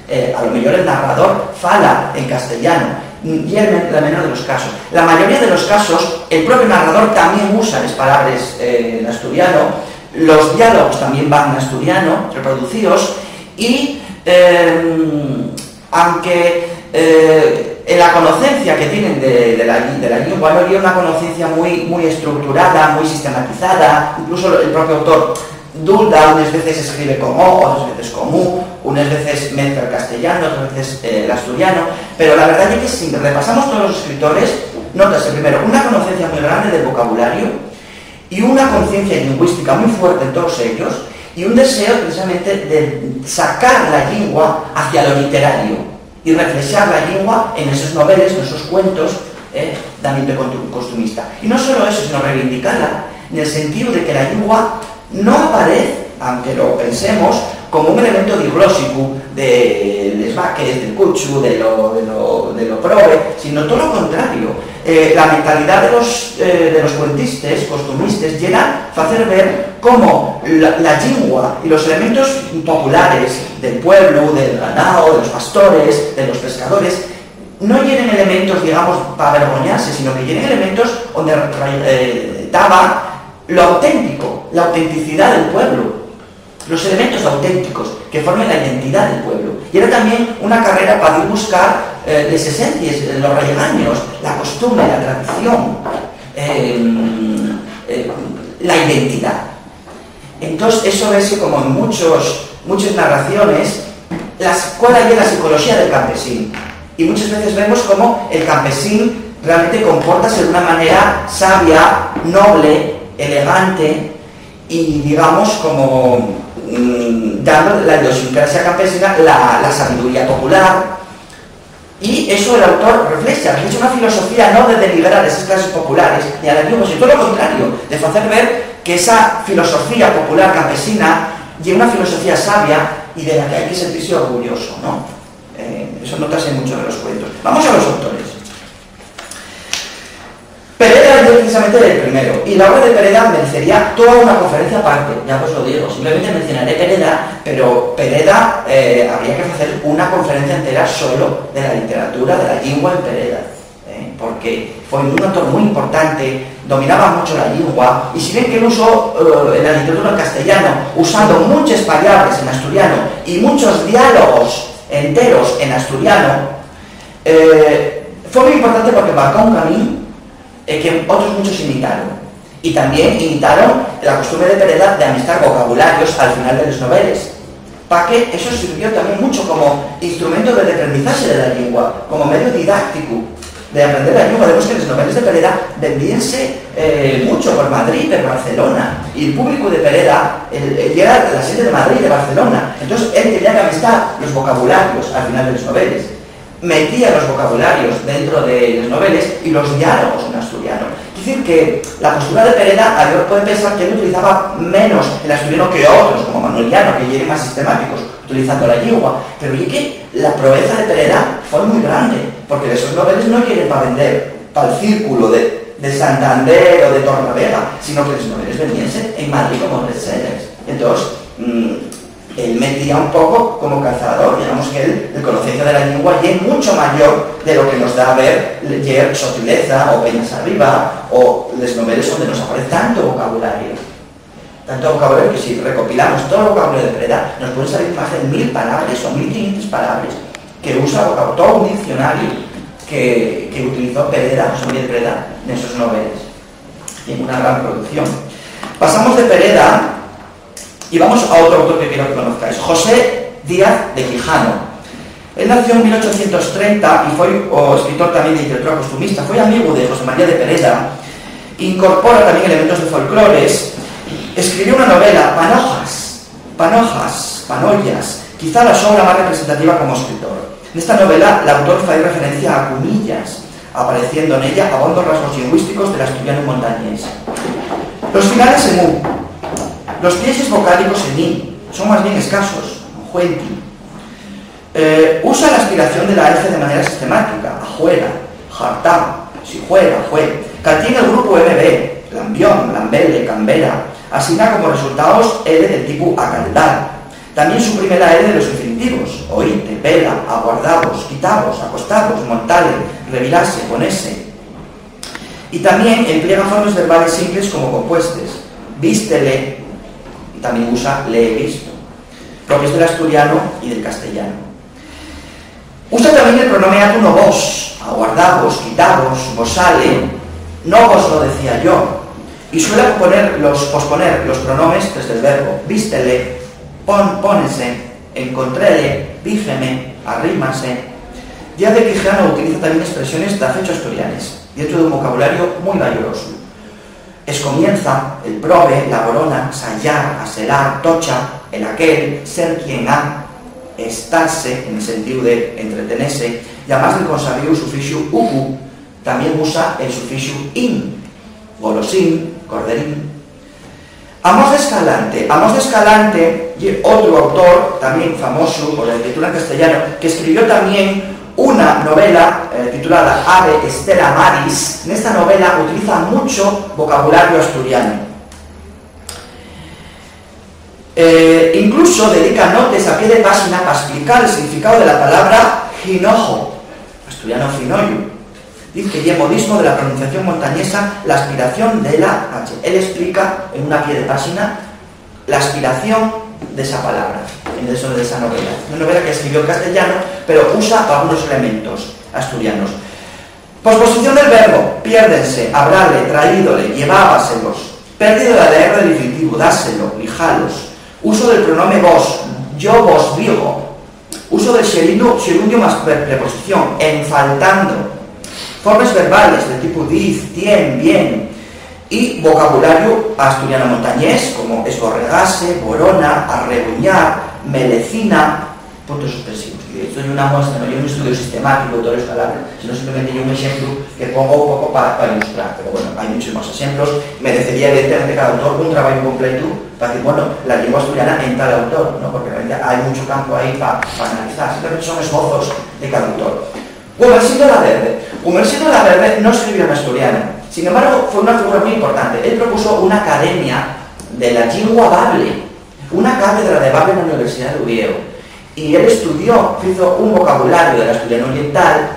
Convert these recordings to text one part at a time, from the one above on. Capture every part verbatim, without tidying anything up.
Eh, a lo mejor el narrador fala en castellano, y en la menor de los casos. La mayoría de los casos, el propio narrador también usa las palabras eh, en asturiano, los diálogos también van en asturiano, reproducidos, y eh, aunque eh, en la conocencia que tienen de, de la, de la lengua no es una conocencia muy, muy estructurada, muy sistematizada, incluso el propio autor Dulda unas veces escribe con o, otras veces con u, unas veces mezcla el castellano, otras veces eh, el asturiano, pero la verdad es que si repasamos todos los escritores, notas primero una conocencia muy grande del vocabulario y una conciencia lingüística muy fuerte en todos ellos y un deseo precisamente de sacar la lengua hacia lo literario y reflexar la lengua en esos noveles, en esos cuentos eh, d'ambiente costumista. Y no solo eso, sino reivindicarla en el sentido de que la lengua no aparece, aunque lo pensemos, como un elemento diglósico de les vaques, del cuchu, de lo, de lo, de lo probe, sino todo lo contrario. Eh, la mentalidad de los, eh, de los cuentistas, costumistas, era hacer ver cómo la, la lengua y los elementos populares del pueblo, del ganado, de los pastores, de los pescadores, no eran elementos, digamos, para avergoñarse, sino que eran elementos donde estaba eh, lo auténtico, la autenticidad del pueblo, los elementos auténticos que forman la identidad del pueblo. Y era también una carrera para buscar eh, las esencias, los regaños, la costumbre, la tradición, eh, eh, la identidad. Entonces, eso vese como en muchos, muchas narraciones, las, cuál hay la psicología del campesino. Y muchas veces vemos como el campesino realmente comportase de una manera sabia, noble, elegante y, digamos, como mm, dando la idiosincrasia campesina la, la sabiduría popular. Y eso el autor reflexa, reflexa una filosofía no de denigrar esas clases populares ni a la lengua, sino todo lo contrario, de hacer ver que esa filosofía popular campesina es una filosofía sabia y de la que hay que sentirse orgulloso, ¿no? Eh, eso notase mucho de los cuentos. Vamos a los autores. Pereda es precisamente el primero, y la obra de Pereda merecería toda una conferencia aparte, ya os lo digo, simplemente mencionaré Pereda, pero Pereda eh, habría que hacer una conferencia entera solo de la literatura, de la lengua en Pereda, eh, porque fue un autor muy importante, dominaba mucho la lengua, y si bien que el uso eh, en la literatura en castellano, usando muchas palabras en asturiano y muchos diálogos enteros en asturiano, eh, fue muy importante porque marcó un camino eh, que otros muchos imitaron. Y también imitaron la costumbre de Pereda de amistar vocabularios al final de los noveles, pa que eso sirvió también mucho como instrumento de aprendizaje de la lengua, como medio didáctico de aprender la lengua. Vemos que los noveles de Pereda vendíanse eh, mucho por Madrid, por Barcelona, y el público de Pereda el, el era la gente de Madrid, de Barcelona. Entonces él tenía que amistar los vocabularios al final de los noveles. Metía los vocabularios dentro de los noveles y los diálogos en asturiano. Es decir, que la postura de Pereda, a yo pueden pensar que él utilizaba menos el asturiano que otros, como Manuel Llano, que eran más sistemáticos utilizando la lengua, pero y que la proeza de Pereda fue muy grande, porque esos noveles no quieren para vender para el círculo de, de Santander o de Tornavega, sino que los noveles vendíanse en Madrid como bestsellers. Entonces, mm, él metía un poco como calzador, digamos que él, el conocimiento de la lengua es mucho mayor de lo que nos da a ver, leer Sotileza o Peñas Arriba o les noveles donde nos aparece tanto vocabulario. Tanto vocabulario que si recopilamos todo el vocabulario de Pereda, nos pueden salir más de mil palabras o mil quinientas palabras que usa todo un diccionario que, que utilizó Pereda, José María de Pereda, en sus noveles. Y en una gran producción. Pasamos de Pereda y vamos a otro autor que quiero que conozcáis, José Díaz de Quijano. Él nació en mil ochocientos treinta y fue o escritor también de literatura costumista. Fue amigo de José María de Pereda. Incorpora también elementos de folclores. Escribió una novela, Panojas, Panojas, Panoyas, quizá la su obra más representativa como escritor. Nesta novela, l'autor fai referencia a Cumillas, apareciendo nella abondo rasgos lingüísticos del asturianu montañés. Los finales en u, los piexes vocálicos en i, son más bien escasos, juenti. Eh, usa la aspiración de la F de manera sistemática, ajuera, jartá, sijuera, jue, caltién el grupu M B, lambión, lambele, cambera, asina como resultaos L del tipu acaldar. Tamién suprime la L de los infinitivos, oíte, velo, guardavos, quitavos, acostavos, montale, revirase, ponese. Y tamién empliega formes verbales simples como compuestes, vístele, y tamién usa l'hé visto, propios del asturiano y del castellano. Usa tamién el pronome atu no vos, aguardavos, quitavos, vosale, no vos lo decía yo, y suele poner los, posponer los pronomes tras del verbo, vístele, pon, pónese, encontréle, díjeme, arrímase. Díaz de Quijano utiliza tamién espresiones dafechu asturianes, dientro d'un vocabulariu mui vallorosu. Escomienza, el probe, la borona, sayar, aselar, tocha, el aquel, ser quien ha, estarse, en el sentíu de entretenese, y amás del consabíu sufixu ucu, tamién usa el sufixu in, golosín, corderín. Amos d'Escalante. Amos d'Escalante ye otru autor, tamién famosu pola escritura en castellano, que escribió tamién una novela, eh, titulada Ave Stella Maris. Nesta novela utiliza muncho vocabulariu asturianu. Eh, incluso dedica notes a pie de páxina pa esplicar el significáu de la palabra hinojo, asturiano finoyu. Diz que ye modismo de la pronunciación montañesa l'aspiración de la H. Él esplica en una pie de páxina l'aspiración d'esa palabra, en eso, d'esa novela. Una novela que escribió en castellano, pero usa algunos elementos asturianos. Posposición del verbo, piérdense, abrale, traídole, llevábaselos. Pérdida de la R del infinitivo, dáselo, lijalos. Uso del pronome vos, yo vos digo. Uso del xerundiu, xerundiu más pre-, preposición, en faltando. Formes verbales del tipu diz, tien, bien. Y vocabulariu asturiano-montañés, como esborregase, borona, arreguñar, melecina, puntos suspensivos. Y esto ye una muestra, no ye un estudio sistemático de todos los palabras, sino simplemente ye un exemplu que pongo un poco pa, pa ilustrar. Pero bueno, hai munchos más exemplos. Merecería, evidentemente, cada autor un trabajo completo pa decir, bueno, la lengua asturiana en tal autor, ¿no? Porque realmente hai muncho campo aí pa, pa analizar. Simplemente son esbozos de cada autor. Gumersindo Laverde. Gumersindo Laverde no escribió en asturiano. Sin embargo, fue una figura muy importante. Él propuso una academia de la llingua bable, una cátedra de bable na Universidá d'Uviéu. Y él estudió, fizo un vocabulario del asturiano oriental,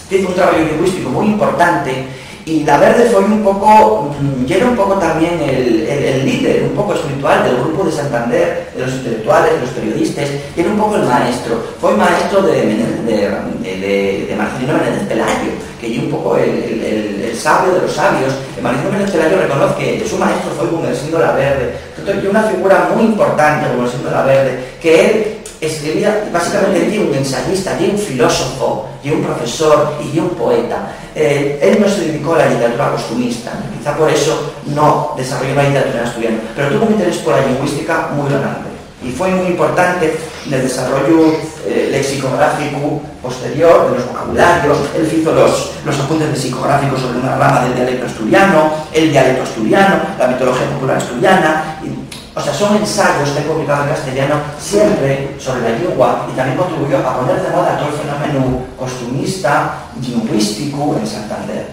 fizo un trabajo lingüístico muy importante, y Laverde foi un poco, mm, yera un poco también el, el, el líder, un poco espiritual del grupo de Santander, de los intelectuales, de los periodistas, y era un poco el maestro. Foi maestro de, Menéndez, de, de, de, de Marcelino Menéndez Pelayo, que ye un poco el, el, el, el sabio de los sabios. E Marcelino Menéndez Pelayo reconoz que su maestro foi Gumersindo Laverde. Entón, ye una figura muy importante, Gumersindo Laverde, que él escribía, básicamente, él ye un ensayista, ye un filósofo, ye un profesor y ye un poeta. Eh, él no se dedicó a la literatura costumista, quizá por eso no desarrolló una literatura en asturiano, pero tuvo un interés por la lingüística muy grande y fue muy importante en el desarrollo, eh, lexicográfico posterior de los vocabularios. Él hizo los, los apuntes lexicográficos sobre una rama del dialecto asturiano, el dialecto asturiano, la mitología popular asturiana, y, o sea, son ensayos que han publicado en castellano siempre sobre la lengua y también contribuyó a poner de moda todo el fenómeno costumista, lingüístico en Santander,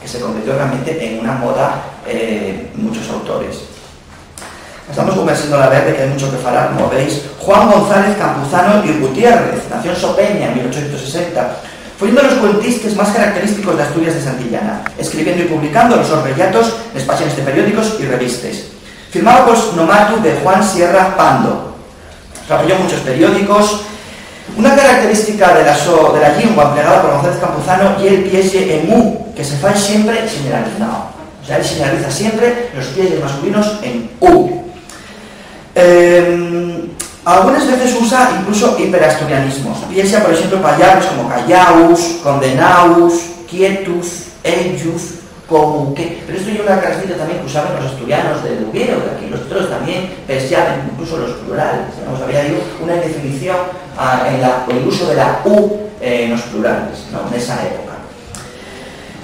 que se convirtió realmente en una moda, eh, muchos autores. Estamos convenciendo la verde que hay mucho que falar, como veis. Juan González Campuzano y Gutiérrez, nació en Sopeña en mil ochocientos sesenta. Foi un de los cuentistes más característicos de Asturias de Santillana, escribiendo y publicando los sos rellatos en páxinas de periódicos y revistes. Firmaba col nomatu de Juan Sierra Pando. Trabajó en muchos periódicos. Una característica de la, so, de la llingua emplegada por González Campuzano ye el pielle en u, que se fai siempre xeneralizao. O sea, él xeneraliza siempre los pielles masculinos en u. Em, algunas veces usa incluso hiperasturianismos. Piensa, por exemplo, pallabres como callaus, condenaus, quietus, ellus, como que. Pero esto ye una característica también que usaban los asturianos de Dubiero, de aquí los otros también pensaban incluso los plurales. Digamos, había ahí una indefinición, ah, en la, el uso de la u, eh, en los plurales, ¿no? En esa época.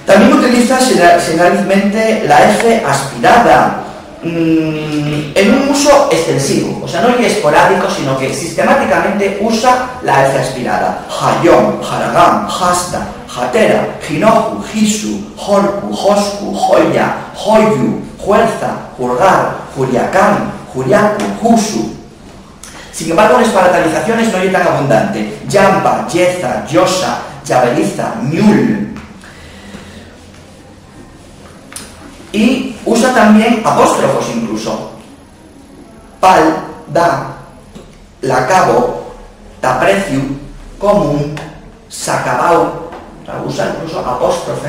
También utiliza xera-, xeneralmente la F aspirada, mm, en un uso extensivo, o sea, no ye esporádico, sino que sistemáticamente usa la F aspirada. Jayón, jargán, jasta, jatera, jinoju, jisu, jorcu, joscu, joya, joyu, juerza, jurgar, juriacán, juriacu, jusu. Sin embargo, les palatalizaciones no ye tan abundante. Llampa, lleza, llosa, llaveriza, ñul. Y usa también apóstrofos incluso. Pal, da, l'acabo, t'apreciu, común, s'acabáu. O sea, usa incluso apóstrofes.